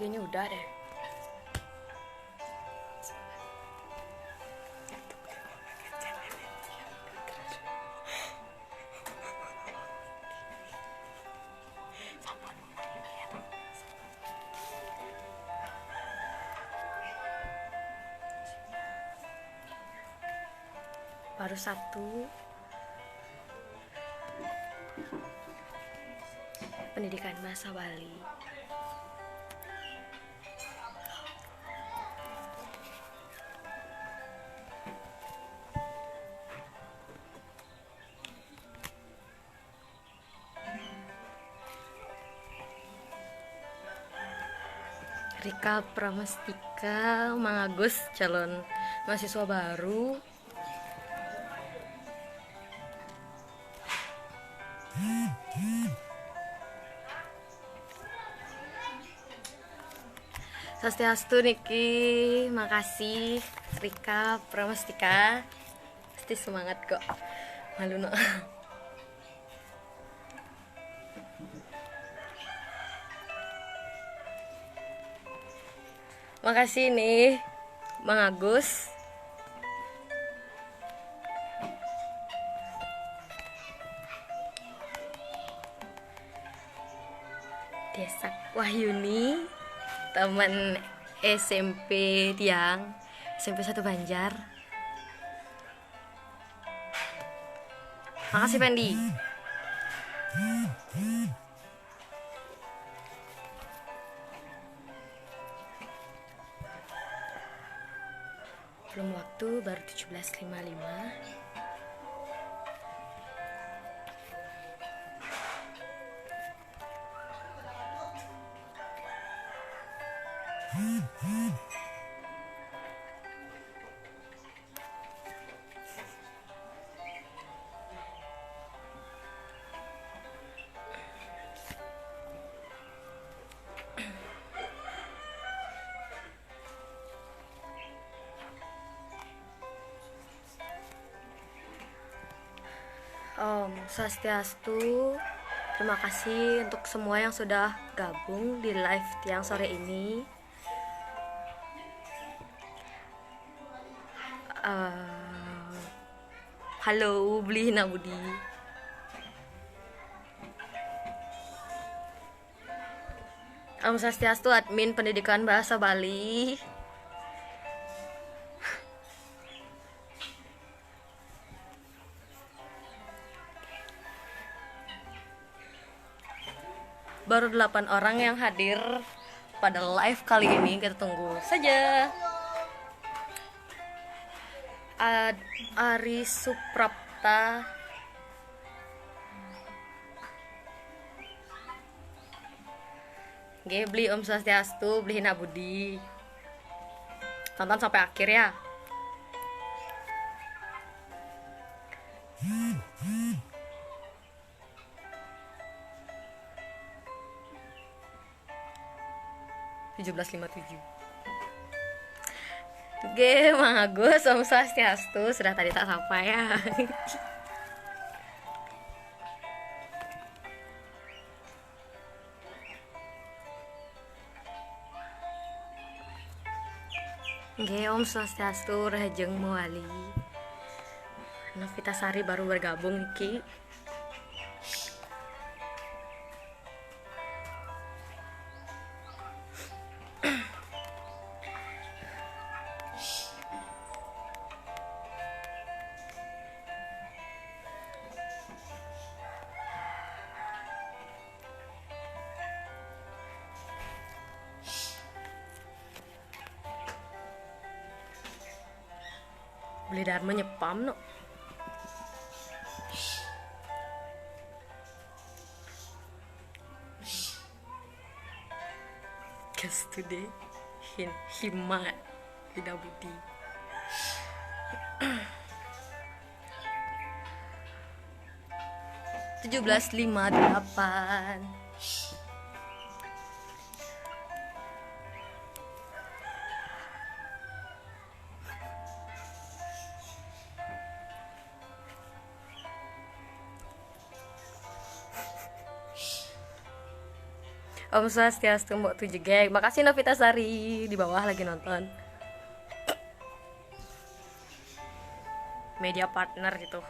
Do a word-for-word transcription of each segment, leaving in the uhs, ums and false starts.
Ini udah deh. Baru satu. Pendidikan bahasa Bali. Rika Pramastika, Mang Agus, calon mahasiswa baru. Swastiastu niki, makasih Rika Pramastika. Pasti semangat kok. Malu no. Makasih nih, Mang Agus. Desa Wahyuni, teman S M P tiang, S M P satu Banjar. Makasih, Fendi. Belum waktu, baru tujuh belas lima lima. Om Swastiastu. Terima kasih untuk semua yang sudah gabung di live tiang sore ini. Eh, halo, Beli Nabudi. Om Swastiastu, admin pendidikan bahasa Bali. Baru delapan orang yang hadir pada live kali ini. Kita tunggu saja. Ad- Ari Suprapta. Nggih, Beli, Om Swastiastu, Beli Hina Budi. Tonton sampai akhir ya. Tujuh belas lima tujuh. Oke, Mang Agus, Om Swastiastu, sudah tadi tak sapa ya. Nggih, Om Swastiastu, Rahajeng Mawali. Novita Sari baru bergabung niki. Beli Dharma nyepam no. Guys today, Hin Hima, Hina Budi. Tujuh belas lima delapan. Om Swastiastu, Mbok Tujegek. Makasih Novita Sari di bawah lagi nonton. Media partner gitu.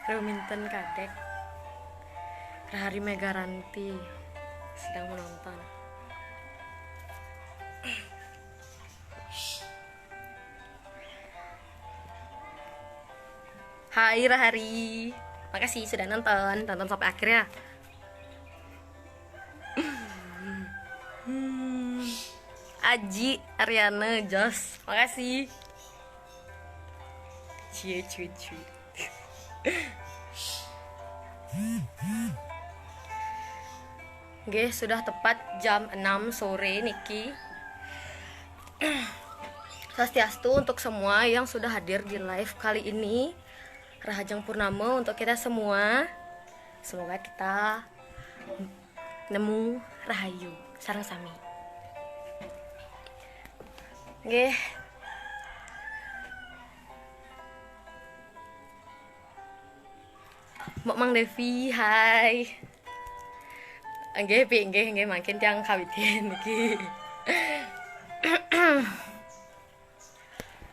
Ruminten kadek. Rahari Megaranti sedang menonton. Hai Rahari, makasih sudah nonton, tonton sampai akhir ya. Hmm. Aji Ariana Jos, makasih. Cie cie cie. Nggih, sudah tepat jam enam sore niki. Swastiastu untuk semua yang sudah hadir di live kali ini. Rahajeng Purnama untuk kita semua. Semoga kita nemu rahayu sareng sami. Nggih. Mbok Mang Devi, hai. Nggih, Pi, nggih, nggih, mangkin tiang kawitin niki.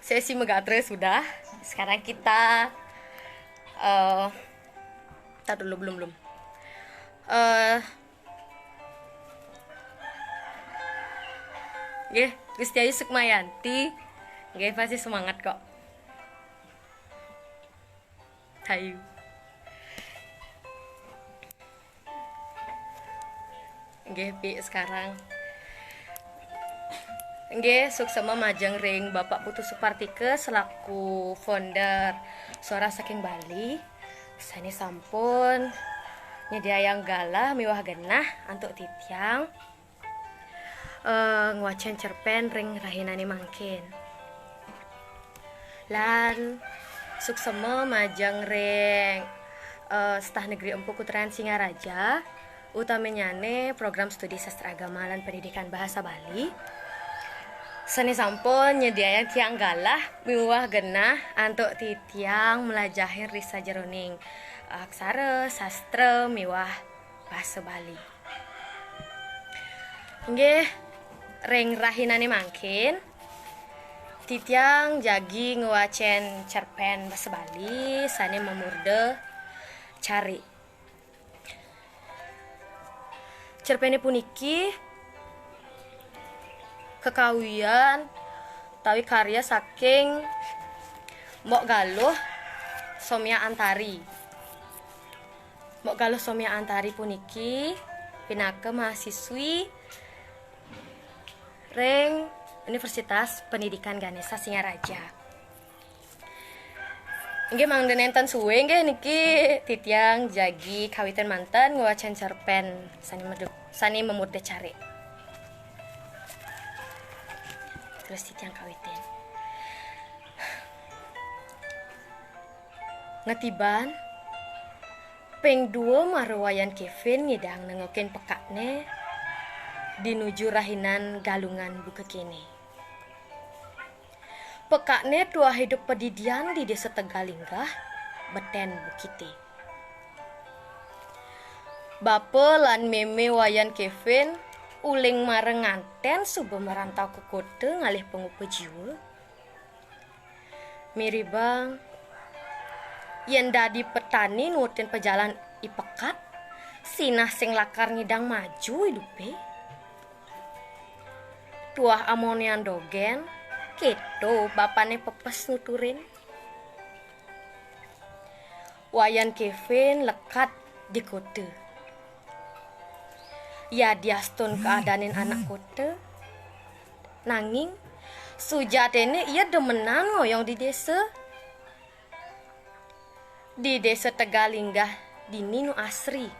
Sesi megatre sudah. Sekarang kita, eh, tar dulu, belum, belum. Eh, nggih, Gusti Ayu Sukmayanti. Nggih, pasti semangat kok. Hayu. Nggih, Pi, sekarang. Nggih, suksema majeng ring Bapak Putu Supartika selaku founder Suara Saking Bali. Sane sampun nyediayang galah miwah genah antuk titiang, eh, ngwacen cerpen ring rahinane mangkin. Lan suksema majeng ring, eh, Stah Negeri Empu Kutrayan Singaraja, utaminyane program studi sastra agama lan pendidikan bahasa Bali. Sane sampun nyediayang tiang galah miwah genah antuk titiang mlajahin ri sajeroning aksara, sastra miwah basa Bali. Nggih, ring rahinane mangkin, titiang jagi ngwacen cerpen basa Bali sane mamurda Carik. Cerpene puniki kakawian utawi karya saking Mbok Galuh Somya Antari. Mbok Galuh Somya Antari puniki pinaka mahasiswi ring Universitas Pendidikan Ganesha Singaraja. Inggih mangda nenten suwe nggih niki titiang jagi kawitin manten ngwacen cerpen sane medu-, sane mamurda Carik. Terus titiang kawitin. Ngetiban, ping dua mara Wayan Kevin ngidang nengokin pekakne di nuju rahinan Galungan buka kene. Pekakne tuah idup padidian di Desa Tegalinggah, beten Bukite. Bapa lan meme Wayan Kevin uling mara nganten suba marantau ka kota ngalih pangupa jiwa. Miribang, yen dadi petani nutin pajalan i pekat, sinah sing lakar ngidang maju idupe. Tuah amonian dogen, keto bapane pepes nuturin. Wayan Kevin lekad di kota. Yadiastun kaadanin anak kota, nanging sujatine ia demenan ngoyong di desa. Di Desa Tegal Linggah dini nu asri.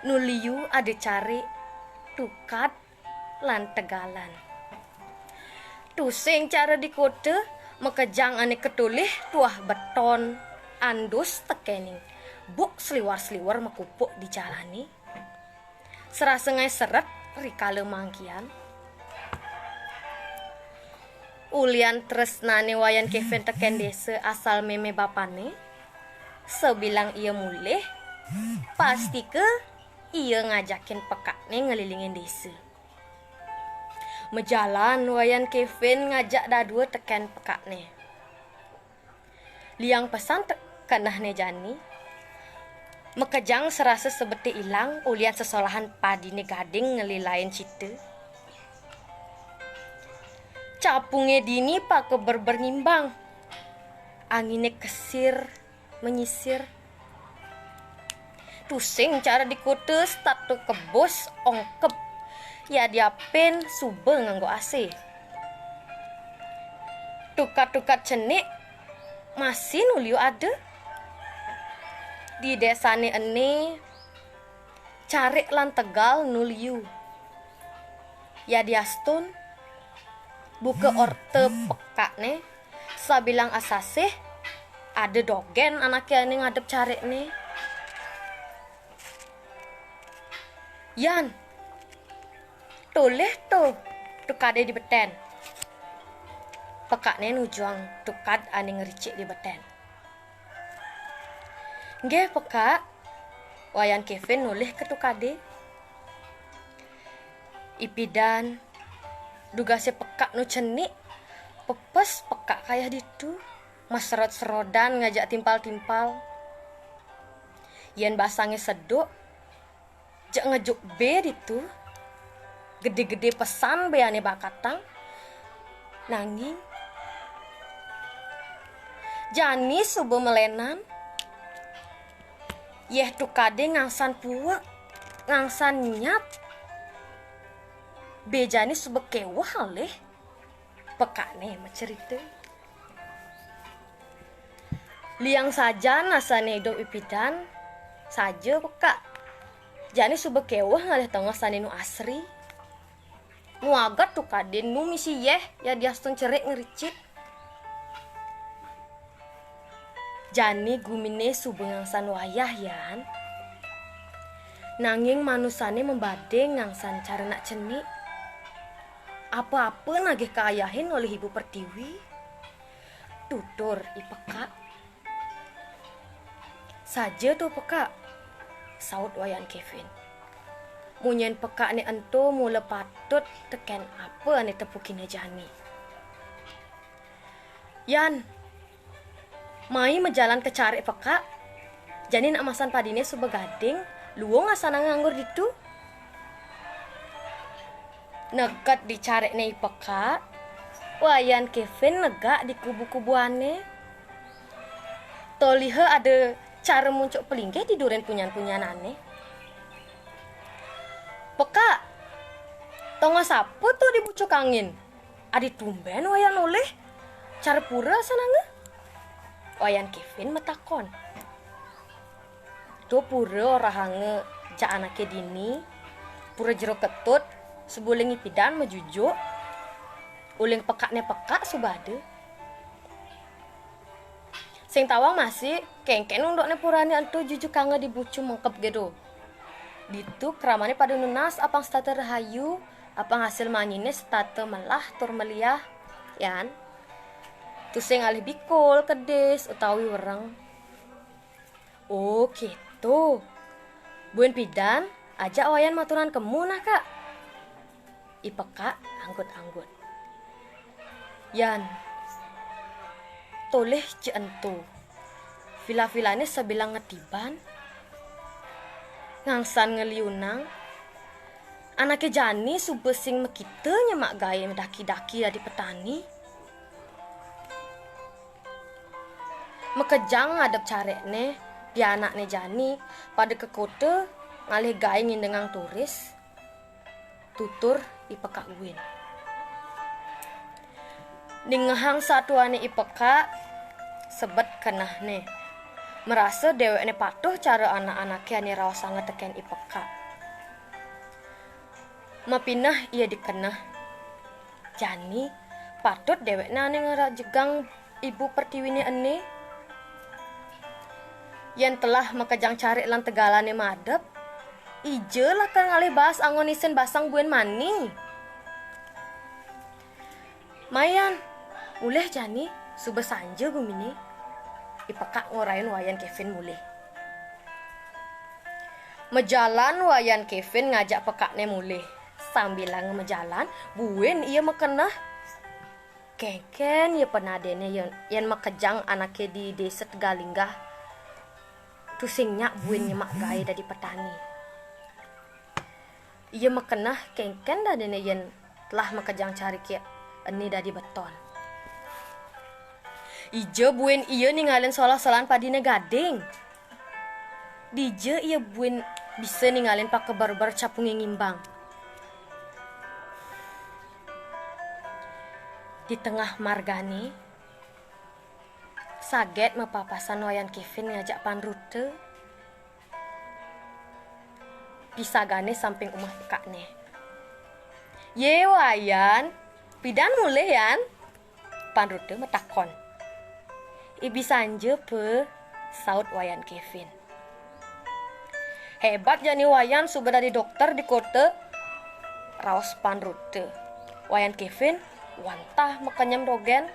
Nu liu ada carik, tukad, lan tegalan. Tusing cara di kota, makejang ané katulih tuah beton, andus tekening buk sliwer-sliwer makupuk di jalané. Serasa ngaé seret rikala mangkihan. Ulian tresnané Wayan Kevin tekén désa asal mémé bapané, sabilang ia mulih, pastika ia ngajakin pekakné ngelilingin désa. Majalan Wayan Kevin ngajak dadua tekén pekakné. Liang pesan te-, kenehné jani. Makejang serasa sebete ilang ulian sesolahan padiné gading ngelilain cita. Capungé dini pakeberber ngimbang. Anginé kesir menyisir. Tusing cara di kota setata kebus ongkep. Yadiapin suba nganggo A C. Tukad-tukad cenik masih nu liu ada. Di désané ené, carik lan tegal nu liu. Yadiastun, buka orta pekakné, sabilang asasih, ada dogén anaké ané ngadep carikné. "Yan, tulih to tukadé di betén." Pekakné nujuang tukad ané ngricik di betén. "Nggih, Pekak." Wayan Kevin nulih ka tukadé. Ipidan, dugasé pekak nu cenik, pepes pekak kayeh ditu, maserod-serodan ngajak timpal-timpal. Yén basangé seduk, jeg ngejuk bé ditu. Gedé-gedé pesan bé ané bakatang. Nanging jani suba melénan. Yéh tukadé ngangsan puek, ngangsan nyat. Bé jani suba kéweh alih. Pekakné macerita. Liang sajan asané idup ipidan, saja pekak. Jani suba kéweh ngalih tongos ané nu asri. Nu aget tukadé nu misi yéh, yadiastun cerik ngricik. Jani guminé suba ngangsan wayah, Yan. Nanging manusané mabading ngangsan cara nak cenik. Apa-apa nagih kaayahin olih Ibu Pertiwi. Tutur I Pekak. "Saja to, Pekak," saut Wayan Kevin. Munyin pekakné ento mula patut tekén apa ané tepukina jani. "Yan, mai majalan ka carik pekak, jani nak masan padiné suba gading, luung asananga nganggur ditu." Neked di carikné I Pekak, Wayan Kevin negak di kubu-kubuané. Toliha ada cara muncuk pelinggih di durin punyan-punyanané. "Pekak, tongos apa to di bucuk angin? Adi tumbén Wayan olih? Cara pura asananga?" Wayan Kevin matakon. "To pura orahanga jak anaké dini, pura Jero Ketut, suba uling ipidan majujuk, uling pekakné pekak suba ada." "Sing tawang masih, kénkén undukné purané ento jujukanga di bucu mengkeb gedo. Ditu kramané pada nunas apang setata rahayu, apang hasil manyiné setata melah tur meliah, Yan. Tusing alih bikul, kedis, utawi wereng." "Oh, kéto. Buin pidan, ajak Wayan maturan kemu nah, Kak." I Pekak anggut-anggut. "Yan, tolih ja ento. Vila-vilané sabilang ngetiban. Ngangsan ngeliunang. Anaké jani suba sing makita nyemak gaé madaki-daki dadi petani. Makejang ngadep carikné, pianakné jani pada ka kota ngalih gaé ngindengang turis," tutur I Pekak guin. Ningehang satuané I Pekak, sebet kenehné. Merasa déwékné patuh cara anak-anaké ané raosanga tekén I Pekak. Mapineh ia dikeneh. Jani, patut déwékné ané ngerajegang Ibu Pertiwiné ené. Yén telah makejang carik lan tegalané madep, ija lakar ngalih baas anggon isin basang buin mani. Mayan, mulih jani, suba sanja guminé. I Pekak ngorahin Wayan Kevin mulih. Majalan Wayan Kevin ngajak pekakné mulih. Sambilanga majalan, buin ia makeneh. Kénkén ya penadéné yén, yén makejang anaké di désa Tegalinggah. Tusing nyak buin nyemak gaé dadi petani. Ia makeneh kénkén dadiné yén telah makejang cariké ené dadi beton. Ija buin ia ningalin solah-solahan padiné gading. Dija ia buin bisa ningalin pakeber-ber capungé ngimbang. Di tengah margané, saget mapapasan Wayan Kevin ngajak Pan Ruta. Pisagané samping umah pekakné. "Yé, Wayan, pidan mulih, Yan?" Pan Ruta matakon. "Ibi sanja, Pa," saut Wayan Kevin. "Hébat jani Wayan suba dadi dokter di kota," raos Pan Ruta. Wayan Kevin wantah makenyem dogén.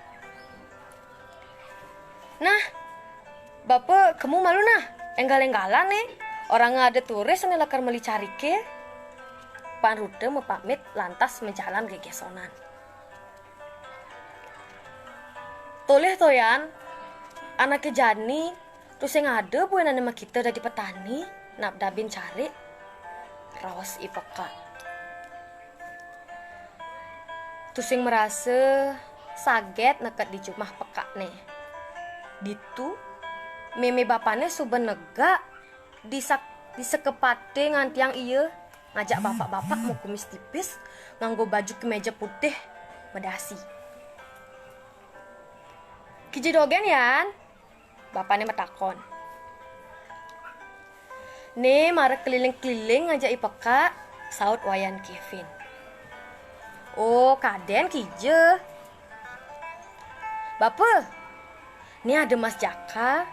"Nah, Bapa kemu malu nah, énggal-énggalan né. Orahanga ada turis ané lakar meli cariké." Pan Ruta mapamit lantas majalan gegésonan. "Tolih to, Yan, anaké jani tusing ada buin ané makita dadi petani, nabdabin carik," raos I Pekak. Tusing marasa saget neked di jumah pekakné. Ditu, mémé bapané suba negak di sak-, di sekepaté ngantiang ia, ngajak bapak-bapak makumis tipis, nganggo baju keméja putih, madasi. "Kija dogén, Yan?" bapané matakon. "Né mara keliling-keliling ngajak I Pekak," saut Wayan Kevin. "Oh, kadén kija?" "Bapa, né ada Mas Jaka.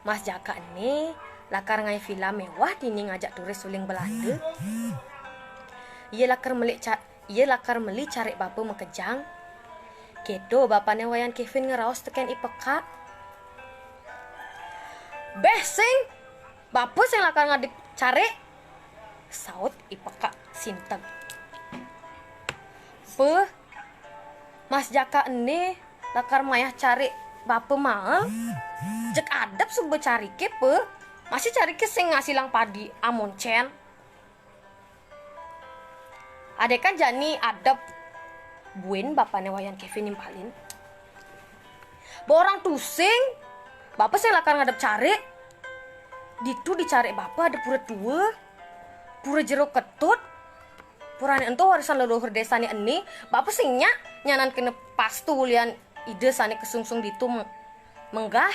Mas Jaka né lakar ngaé vila méwah dini ngajak turis uling Belanda. Ia lakar meli ca-, ia lakar meli carik Bapa makejang." Kéto bapané Wayan Kevin ngraos tekén I Pekak. "Béh sing, Bapa sing lakar ngadep carik," saut I Pekak sinteg. "Pa, Mas Jaka ené lakar mayah carik Bapa mael. Jeg adep suba cariké, Pa. Masih cariké sing ngasilang padi amoncén." "Adékan jani adep," buin bapané Wayan Kevin nimpalin. "Ba orang tusing, Bapa sing lakar ngadep carik. Ditu di carik Bapa ada pura tua, pura Jero Ketut. Purané ento warisan leluhur désané ené, Bapa sing nyak nyanan kena pastu ulian Ida sané kasungsung ditu me-, menggah."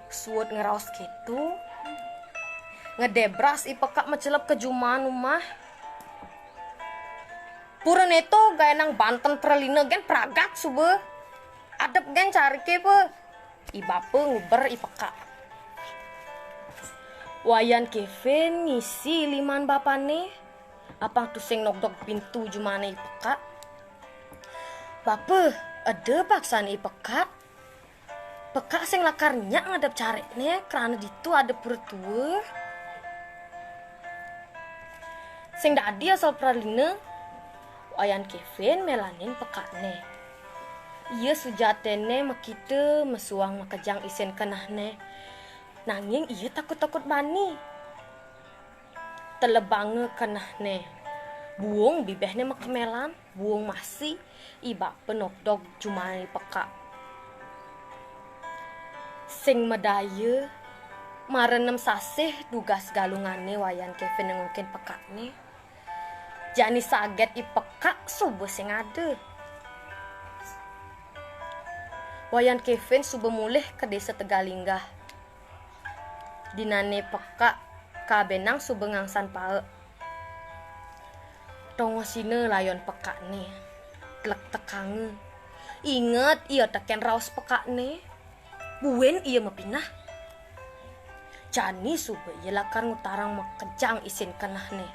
Suud ngraos kéto, ngedebras I Pekak macelep ka jumaan umah. "Pura néto gaénang banten pralina gén pragat suba. Adep gén cariké, Pa," i Bapa nguber I Pekak. Wayan Kevin ngisi liman bapané, apang tusing nogdog pintu jumaané I Pekak. "Bapa, eda paksané I Pekak. Pekak sing lakar nyak ngadep carikné, krana ditu ada pura tua." Sing dadi asal pralina, Wayan Kevin mélanin pekakné. Ia sujatiné makita masuang makejang isin kenehné. Nanging ia takut-takut bani. Telebanga kenehné. Buung bibihné makemelan, buung masi, i Bapa nogdog jumaané I Pekak. Sing madaya, mara nem sasih dugas galungané Wayan Kevin nengokin pekakné. Jani saget I Pekak suba sing ada. Wayan Kevin suba mulih ka Desa Tegalinggah. Dinane pekak kabenang suba ngangsan paek. Tongosina layon pekakne. Tlektekanga. Inget ia teken raos pekakne. Buin ia mapinah. Jani suba ia lakar ngutarang makejang isin kenehne.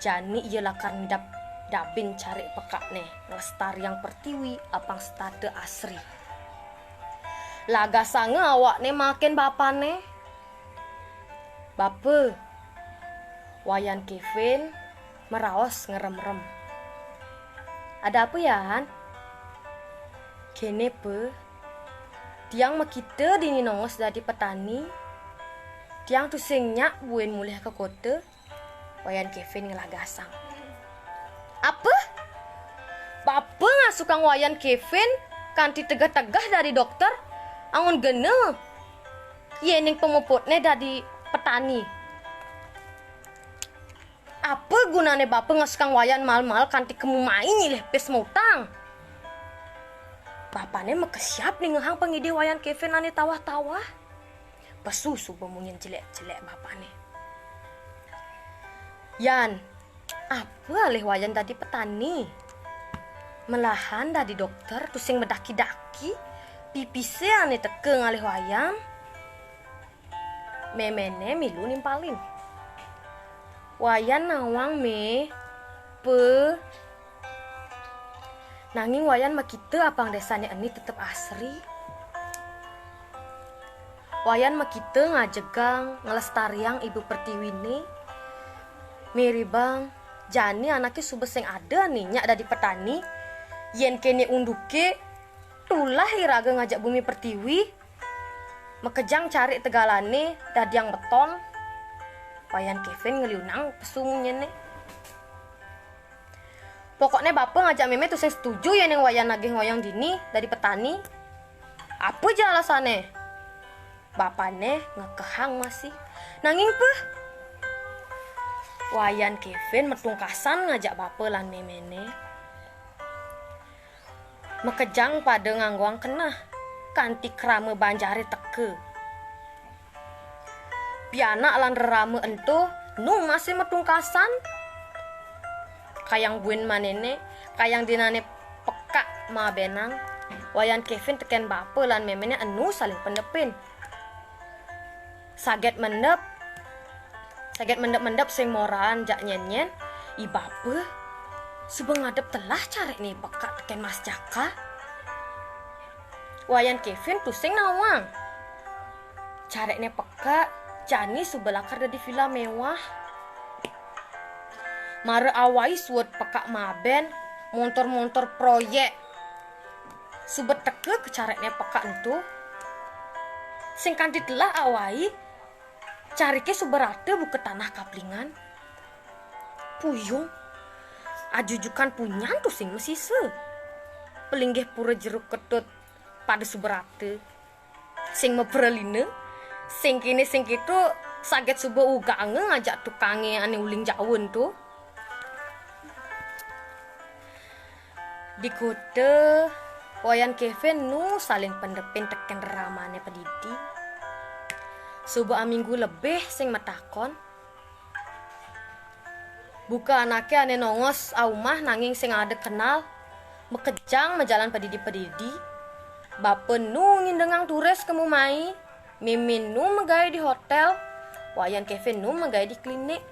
Jani ia lakar ngidap dabin carik pekakne, nglestariang pertiwi apang setata asri. Lagasanga awakne makin bapane. "Bapa," Wayan Kevin meraos ngeremrem. "Ada apa, Yan?" "Kene, Pa. Tiang makita dini nongos dadi petani. Tiang tusing nyak buin mulih ka kota." Wayan Kevin nglagasang. "Apa? Bapa ngasukang Wayan Kevin kanti tegeh-tegeh dadi dokter, anggon gena yening pamuputne dadi petani. Apa gunane bapa ngasukang Wayan mal-mal kanti kemu mai nyilih pis mautang?" Bapane makesiab ningehang pangidih Wayan Kevin ane tawah-tawah. Pesu suba munyin jelek-jelek bapane. "Yan, apa alih Wayan dadi petani? Melahan dadi dokter tusing madaki-daki, pipise ane teka ngalih Wayan." Memene milu nimpalin. "Wayan nawang, Me, Pa." Nanging Wayan makita apang desane eni tetep asri. Wayan makita ngajegang nglestariang ibu pertiwine. Miribang jani anake suba sing ada ninyak dadi petani. Yen kene unduke, tulah iraga ngajak bumi pertiwi. Makejang carik tegalane dadiang beton. Wayan Kevin ngeliunang pesu munyine. "Pokokne bapa ngajak meme tusing setuju yening Wayan nagih ngoyong dini dadi petani." "Apa ja alasane?" Bapane ngekehang masih. "Nanging, Pa," Wayan Kevin matungkasan ngajak bapa lan memene. Makejang pada nganggoang keneh, kanti krama banjare teka. Pianak lan rerama ento nu masih matungkasan. Kayang buin manene, kayang dinane pekak mabenang. Wayan Kevin teken bapa lan memene enu saling pendepin. Saget mendep, saget mendep-mendep sing moraan jak nyen-nyen, i bapa suba ngadep telah carekne pekak teken Mas Jaka. Wayan Kevin tusing nawang. Carekne pekak jani suba lakar dadi vila mewah. Mara awai suud pekak maben, montor-montor proyek suba teka ka carekne pekak ento. Sing kanti telah awai, carike suba rata buka tanah kaplingan. Puyung, ajujukan punyan tusing masisa. Pelinggih pura Jeruk Ketut pada suba rata. Sing mapralina, sing kene sing keto, saget suba uganga ngajak tukange ane uling jaun to. Di kota, Wayan Kevin nu saling pendepin teken reramane padidi. Suba aminggu lebih sing matakon. Buka anake ane nongos aumah nanging sing ada kenal, makejang majalan padidi-padidi. Bapa nu ngindengang turis kemu mai, meme nu magae di hotel, Wayan Kevin nu magae di klinik.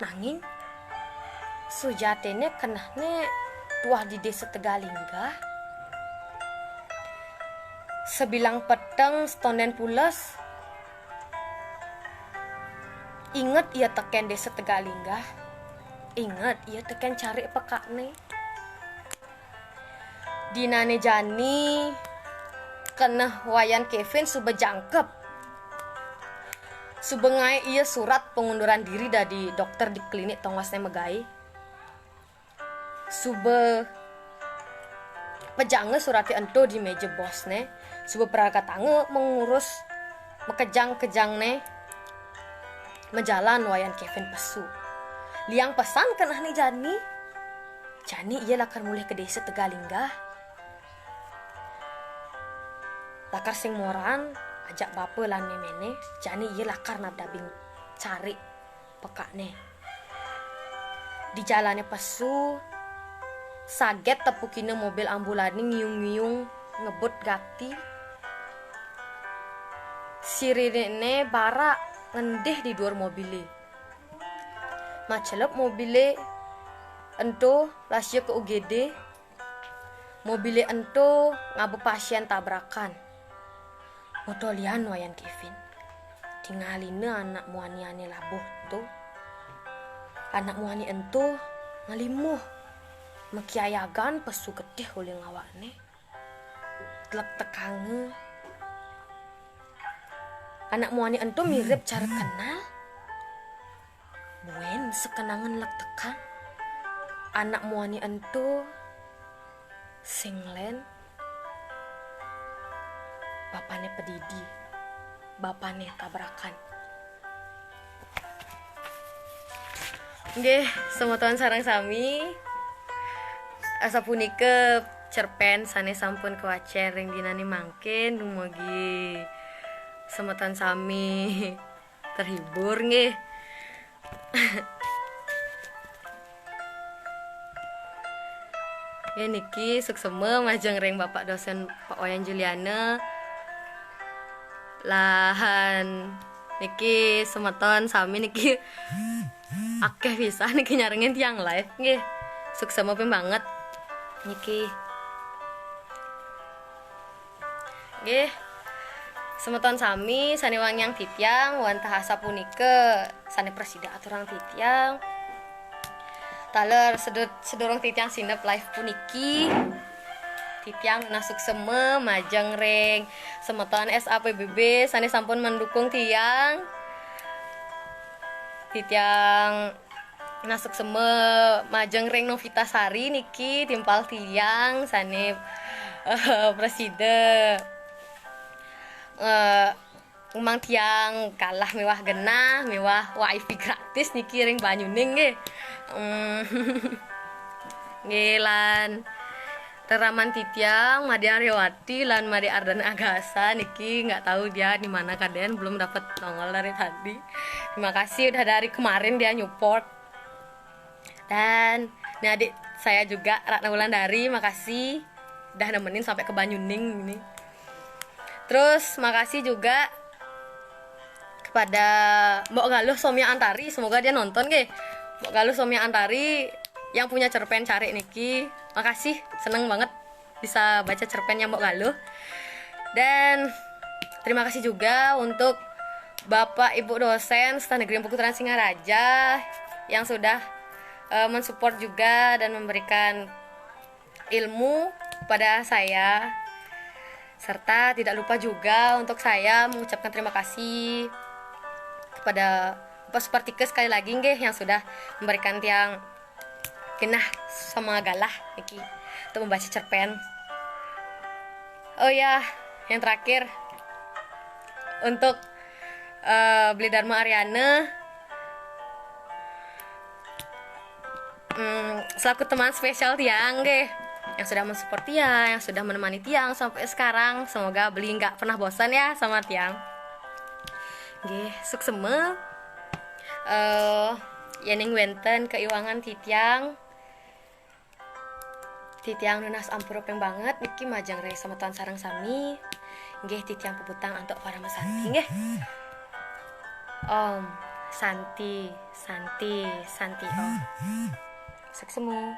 Nanging sujatine kenehne tuah di Desa Tegalinggah. Sabilang peteng setonden pules. Inget ia teken Desa Tegalinggah. Inget ia teken carik pekakne. Dinane jani, keneh Wayan Kevin suba jangkep. Suba ngae ia surat pengunduran diri dadi dokter di klinik tongosne magae. Suba pejanga surate ento di meja bosne, suba pragatanga mengurus makejang-kejangne. Majalan Wayan Kevin pesu. Liang pesan kenehne jani. Jani ia lakar mulih ka Desa Tegalinggah. Lakar sing moran ajak bapa lan méméné, jani ia lakar nadabing carik pekakné. Di jalané pesu, saget tepukina mobil ambulané ngiung-ngiung ngebut gati. Siriné barak ngendih di duur mobilé. Macelep mobilé ento, lasya ka U G D. Mobilé ento ngaba pasién tabrakan. Moto lian wayan Kevin. Tingalina anak muani ané labuh to. Anak muani ento ngalimuh, makiayagan pesu getih uli ngawakné. Tlektekanga. Anak muani ento mirip cara kenal. Buin sakenangan lektekang. Anak muani ento sing lén bapané padidi, bapané tabrakan. Nggih, semeton sareng sami, asapunika cerpén sané sampun kawacén ring dinané mangkin. Dumugi semeton sami terhibur nggih. Nggih, niki suksema majeng ring Bapak Dosen Pak Wayan Juliana. Lan niki semeton sami niki akéh pisan niki nyarengin tiang live nggih. Suksema ping banget niki. Nggih. Semeton sami sané wangiang titiang, wantah asapunika sané prasida aturang titiang. Taler sedu-, sedurung titiang sinep live puniki, titiang nunas suksema majeng ring semeton S A P B B sané sampun mendukung tiang. Titiang nunas suksema majeng ring Novita Sari niki, timpal tiang sané, eh, prasida, eh, ngumang tiang galah miwah genah miwah wifi gratis niki ring Banyuning nggih. Hmm. Nggih, lan reraman titiang, Madé Aryawati lan Madé Ardana Agasa niki, nggak tahu dia di mana kadén, belum dapat nongol dari tadi. Terima kasih udah dari kemarin dia nyupport. Dan ini adik saya juga, Ratna Wulandari, makasih udah nemenin sampai ke Banyuning ini. Terus makasih juga kepada Mbok Galuh Somya Antari, semoga dia nonton nggih. Mbok Galuh Somya Antari yang punya cerpen Carik niki, makasih, seneng banget bisa baca cerpennya Mbok Galuh. Dan terima kasih juga untuk Bapak Ibu dosen Sekolah Negeri Empu Kuturan Singaraja yang sudah, eh, mensupport juga dan memberikan ilmu kepada saya. Serta tidak lupa juga untuk saya mengucapkan terima kasih kepada Bapak Supartika sekali lagi nggih yang sudah memberikan tiang genah sama galah niki untuk membaca cerpen. Oh ya, yang terakhir untuk, eh, Beli Dharma Ariana, hmm, selaku teman spesial tiang nggih, yang sudah mensupport tiang, yang sudah menemani tiang sampai sekarang. Semoga Beli nggak pernah bosan ya sama tiang. Nggih, suksema. Eh, yéning wénten kaiwangan titiang, titiang nunas ampura ping banget niki majeng ring semeton sareng sami. Nggih, titiang puputang antuk parama santi nggih. Om Santi, Santi, Santi Om. Suksema.